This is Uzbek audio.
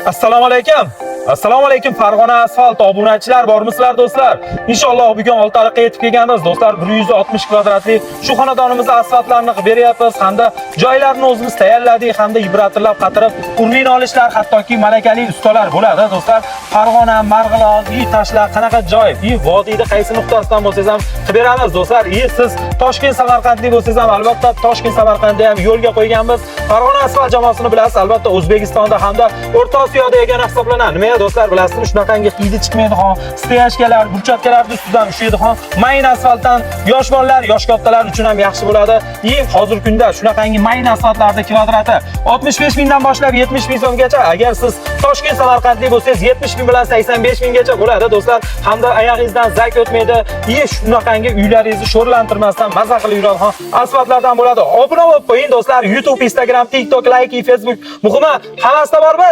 Assalomu alaykum. Assalomu alaykum, Farg'ona asfalt obunachilar, bormisizlar, do'stlar? Inshaalloh bugun Oltiariqqa yetib kelganmiz. Do'stlar, 160 kvadratli shu xonadonimizda asfaltlarni qilib beryapmiz hamda joylarni o'zimiz tayyorladik hamda vibratorlar qatirib, уровень olishlar, hattoki malakali ustalar bo'ladi, do'stlar. Farg'ona, Marg'ilon, uy tashlar, qanaqa joy, uy vodiyda qaysi nuqtasidan bo'lsangiz ham qilib beramiz, do'stlar. И siz Toshkent, Samarqandlik bo'lsangiz ham, albatta Toshkent, Samarqandda ham yo'lga qo'yganmiz. Farg'ona asfalt jamoasini bilasiz, albatta O'zbekistonda hamda O'rta Osiyoda yagona hisoblanadi. Nima, do'stlar, bilasizmi, shunaqangi hidi chiqmaydigan, стоячка lar, брусчатка larni ustidan ushlaydigan mayin asfaltdan yosh bolalar, yosh kattalar uchun ham yaxshi bo'ladi. И hozirgi kunda shunaqangi mayin asfaltlarda kvadrati 65 mingdan boshlab 70 ming so'mgacha. Agar siz Toshkent, Samarqandlik bo'lsangiz, 70 ming bilan 85 minggacha bo'ladi, do'stlar. Hamda oyog'ingizdan zak o'tmaydi. И shunaqangi uylaringizni sho'rlantirmasdan maza qilib yuradigan asfaltlardan bo'ladi. Obuna bo'lib qo'ying, do'stlar. YouTube, Instagram, TikTok, Like, Facebook. Muhimi, hammasida bormi?